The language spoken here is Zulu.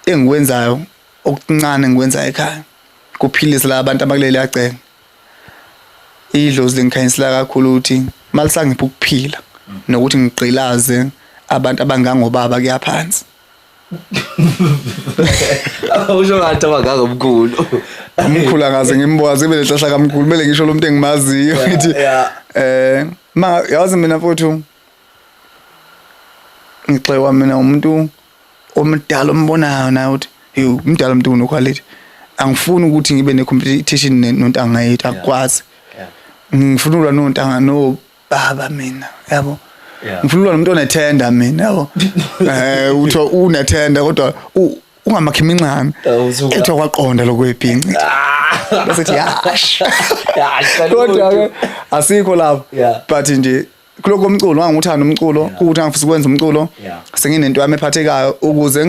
Engikwenzayo okuncane ngikwenza ekhaya kuphilisa la bantu abakuleli yagceke. Idlozi lingikhanyisela kakhulu ukuthi malisangipha ukuphila nokuthi ngigqilaze abantu abangangobaba kuyaphansi. Usho ngathi abangangomkhulu. Umkhulu angaze ngimboze ibe lenhlahla kamkhulu, kumele ngisho lo muntu engimaziyo ngithi ma yazi mina mfowethu ngixekwa mina umuntu omdala ombonayo naye ukuthi hey, umdala umuntu unoquality. Angifuni ukuthi ngibe ne-competition nontanga yethu, akukwazi. Ngifuna ulwa nontanga no baba mina, yabo. Ngifuna ulwa nomuntu onethenda mina, yabo. Uthiwa unethenda kodwa ungamakhi imincane. Ethiwa kwaqonda lokwebhinci bese thi yash. Kodwa ke asikho lapho. But nje kuloko umculo nganguthanda umculo, ukuthi ngifisa ukwenza umculo, senginento yami ephathekayo ukuze